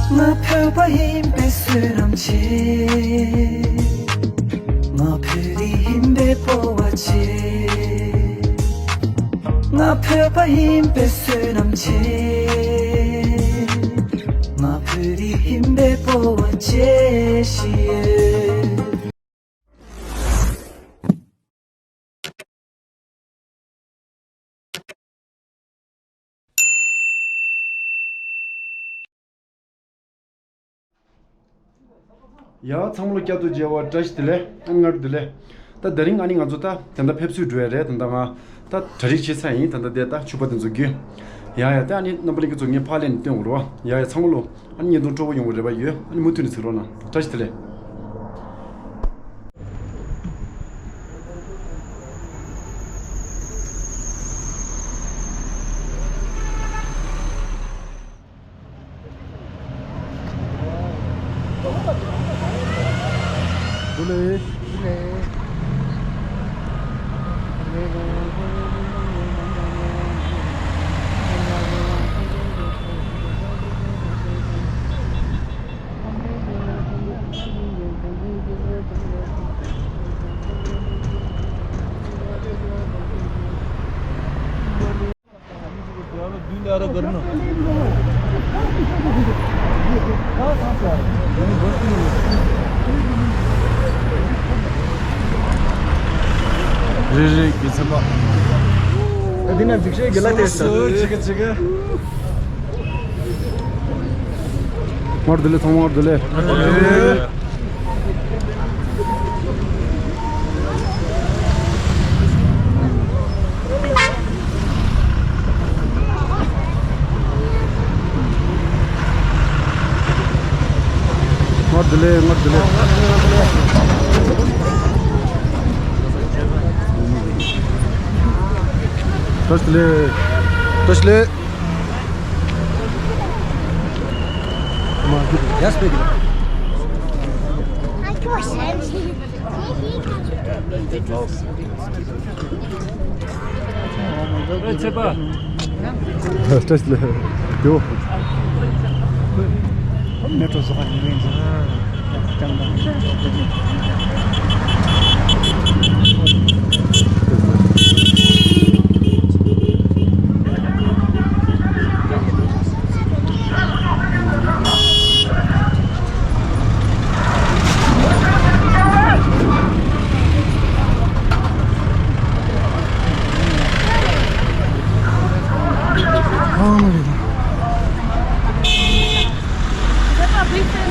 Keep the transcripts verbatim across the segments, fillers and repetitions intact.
ང་བོད་པ་ཡིན་པའི་བསོད་ནམས་ཆེ། ང་བོད་རིགས་ཡིན་པའི་སྤོབས་པ་ཆེ། ང་བོད་པ་ཡིན་པའི་བསོད་ནམས་ཆེ། ང་བོད་རིགས་ཡིན་པའི་སྤོབས་པ་ཆེ་ཞིག་ཡོད། ཡ་ཚང་མ་ལ་བསྐྱར་དུ་མཇལ་བ་བཀྲ་ཤིས་བདེ་ལེགས། ཨ་ནི་སྔར་བདེ་ལེགས། ད་དེ་རིང་ཨ་ནི་ང་ཚོ་ད་ད་ལྟ་ཕེབས་བསུ་འགྲོ་ཡ་རེད། ད་ལྟ་ང་ད་གྲ་སྒྲིག་བྱེད་ཚར་ཡིན། ད་ལྟ་དེ་ད་ཕྱུ་པ་དེ་ཚོ་རྒྱུན། ཡ་ཡ་ད་ཨ་ནི་རྣམ་པ་ལྷན་རྒྱས་ཚོ་ངས་ཕར་ལེན་ནས་སྟོན་དགོས་རེད་བ། ཡ་ཡ་ཚང་མ་ལོ། ཨ་ནི་བརྙན་ཐུང་སྤྲོ་པོ་ཡོང་བའི་རེ་བ་ཡོད། ཨ་ནི་མུ་མཐུད་ནས་གཟིགས་རོགས་གནང་། བཀྲ་ཤིས་བདེ་ལེགས། བདེ་ལེགས། རེད་རེད། དགེ་ཚན་པ། འདི་ན་འཇིགས་བྱེད་དགེ་ལ་དེ་ལྟར། ཆེ་གེ་ཆེ་གེ། སྔར་བདེ་ལེགས། ཚང་མ་སྔར་བདེ་ལེགས། སྔར་བདེ་ལེགས། སྔར་བདེ་ལེགས། བཀྲ་ཤིས་བདེ་ལེགས། བཀྲ་ཤིས་བདེ་ལེགས། ཨེ་ཚེ་པ། བཀྲ་ཤིས་བདེ་ལེགས། ཡོ། མེ་ཏྲོ་སོགས་ཡིན་ཡིན་ཅིང་། ཀྱང་དང་།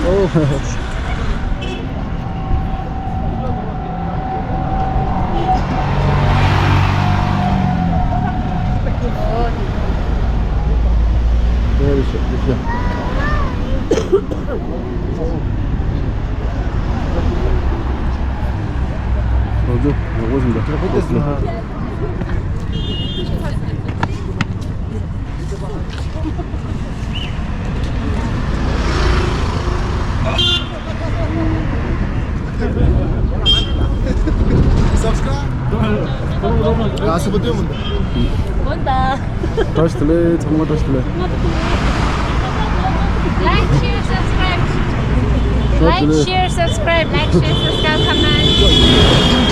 Oh. Subscribe. བཀྲ་ཤིས་བདེ་ལེགས། ཚང་མ་བཀྲ་ཤིས་བདེ་ལེགས། Like, share, subscribe. Like, share, subscribe. Like, share, subscribe. Comment.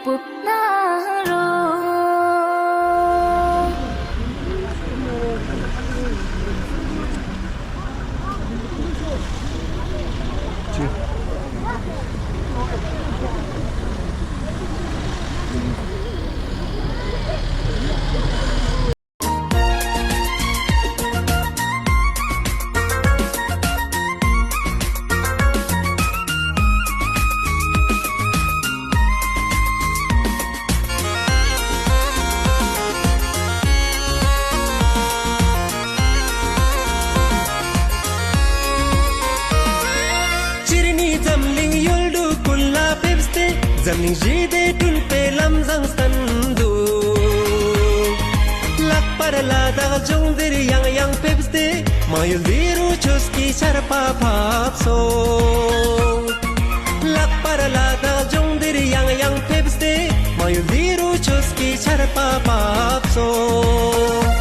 ཕུབ་ན་རོ། སྤྱིར་ནི་འཛམ་གླིང་ཡུལ་གྲུ་ཀུན་ལ་ཕེབས་ཏེ། འཛམ་གླིང་ཞི་བདེ་སྐྲུན་པའི་ལམ་བཟང་བསྟན་འདུག། ལྷག་པར་ལ་དྭགས་ལྗོངས་འདིར་ཡང་ཡང་ཕེབས་ཏེ། མ་ཡུལ་འདི་རུ་ཆོས་ཀྱི་ཆར་པ་ཕབ་སོང་། ལྷག་པར་ལ་དྭགས་ལྗོངས་འདིར་ཡང་ཡང་ཕེབས་ཏེ། མ་ཡུལ་འདི་རུ་ཆོས་ཀྱི་ཆར་པ་ཕབ་སོང་།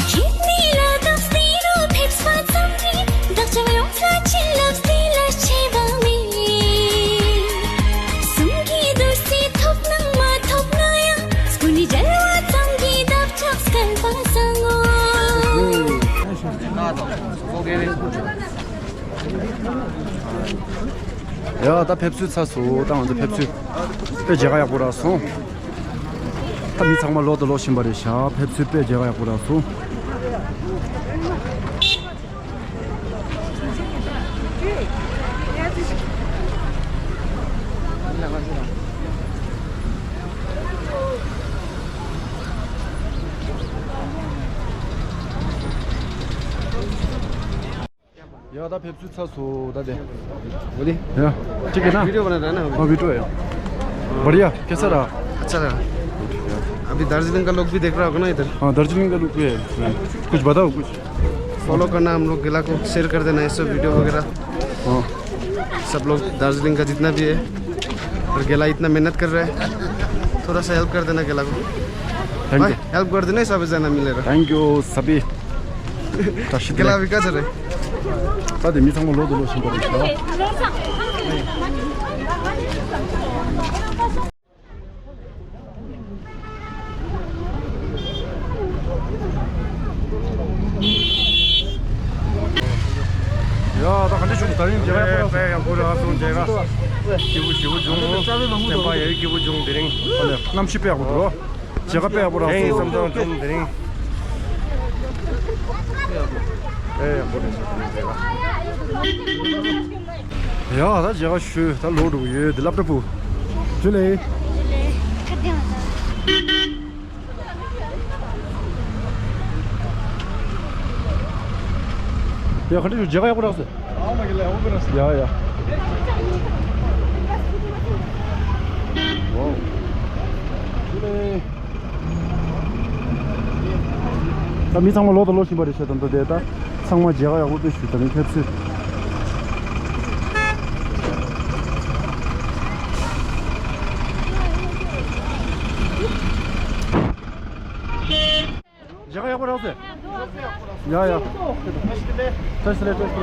ཁྱེད་ནི་ལ་དྭགས་སྟེང་རུ་ཕེབས་པ་ཙམ་གྱིས། བདག་ཅག་ཡོངས་ལ་བྱིན་རླབས་བསིལ་ལ་ཆེ་བ་མེད། གསུང་གི་བདུད་རྩི་ཐོབ་ན་མ་ཐོབ་ན་ཡང་། སྐུ་ནི་མཇལ་བ་ཙམ་གྱིས་བདག་ཅག་སྐལ་པ་བཟང་ངོ་། ཡ། ད་ཕེབས་བསུ་ཚར་སོང་། ད་ང་ཚོ་ཕེབས་བསུ་དཔེ་མཇལ་ཁ་ཡག་པོ་རག་སོང་། ད་མི་ཚང་མ་ལོག་དང་ལོག་བཞིན་པ་རེད་ཤག། ཕེབས་བསུ་དཔེ་མཇལ་ཁ་ཡག་པོ་རག་སོང་། ཡ། ད་ཕེབས་བསུ་ཚར་སོང་ད་དེ། बोलिए। ཡ། ठीक है ना? वीडियो बना रहा है ना? हाँ, वीडियो है। बढ़िया, कैसा रहा? अच्छा रहा। अभी दार्जिलिंग का लोग भी देख रहा होगा ना इधर? हाँ, दार्जिलिंग का लोग भी है। कुछ बताओ कुछ। फॉलो करना हम लोग गेला को, शेयर कर देना ये सब वीडियो वगैरह। हाँ। सब लोग दार्जिलिंग का जितना भी है, और गेला इतना मेहनत कर रहा है, थोड़ा सा हेल्प कर देना गेला को। Thank you. भाई, हेल्प कर देना, सबैजना मिलेर। थ्याङ्क यू सबै। गेला विकास रे। साथै मिसँग लोदो लोसिन परेको छ। ཡ། ད་ག་འདྲ་བྱུང་། ད་རིང་མཇལ་ཁ་ཡག་པོ་རག་སོང་། དཔེ་ཡག་པོ་རག་སོང་། མཇལ་ཁ་སྐྱིད་པོ་ཞེ་པོ་བྱུང་། སེམས་པ་ཡ་ཡི་སྐྱིད་པོ་བྱུང་། དེ་རིང་གནམ་གཤིས་དཔེ་ཡག་པོ་འདུག། མཇལ་ཁ་དཔེ་ཡག་པོ་རག་སོང་། ངའི་བསམ་བློ་བྱུང་། དེ་རིང་དཔེ་ཡག་པོ་རེད་སོང་། དེ་རིང་མཇལ་ཁ། ཡ། ད་མཇལ་ཁ་ཞུ། ད་ལོག་འགྲོ་གི་ཡོད། འདི་སློབ་གྲྭ་པུ། ཇུ་ལེ། ཡ། ག་འདྲ་བྱུང་། མཇལ་ཁ་ཡག་པོ་རག་སོང་། ཡ་ཡ། ཝའོ། ཇུ་ལེ། ད་མི་ཚང་མ་ལོག་དང་ལོག་བཞིན་པ་རེད་ཤག། ད་ལྟ་དེ་ད་ཚང་མ་མཇལ་ཁ་ཡག་པོ་དཔེ་ཞུ། ད་རིང་ཕེབས་བསུ། མཇལ་ཁ་ཡག་པོ་རག་སོང་། ཡ་ཡ། བཀྲ་ཤིས་བདེ་ལེགས། བཀྲ་ཤིས་བདེ་ལེགས།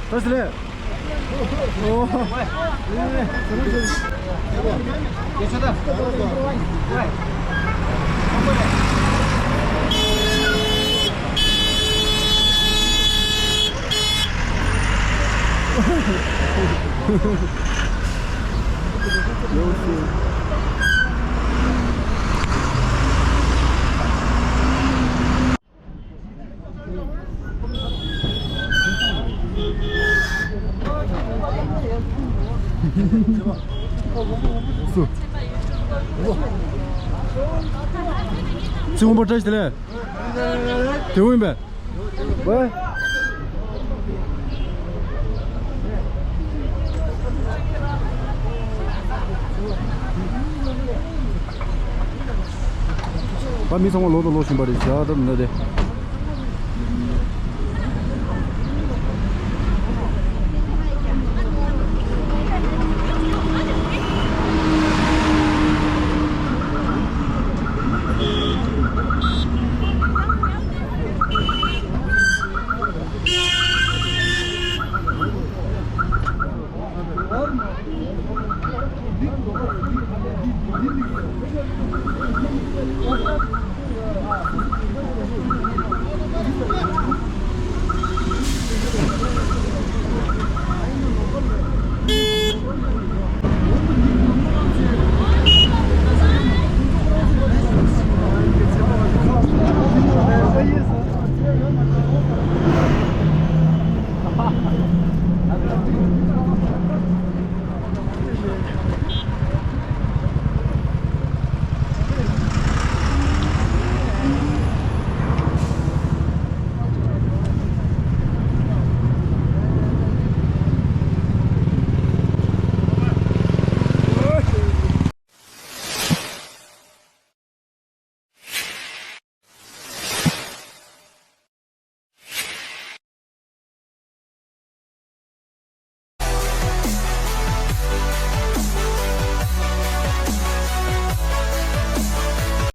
བཀྲ་ཤིས་བདེ་ལེགས། ཨོ། སུ། ཚེ་དབང་པ་བཀྲ་ཤིས་བདེ་ལེགས། དེ་འོ་ཡིན་པས། ཝེ། ད་མི་ཚང་མ་ལོག་དང་ལོག་བཞིན་པ་རེད་ཤག། ད་མི་ན་དེ།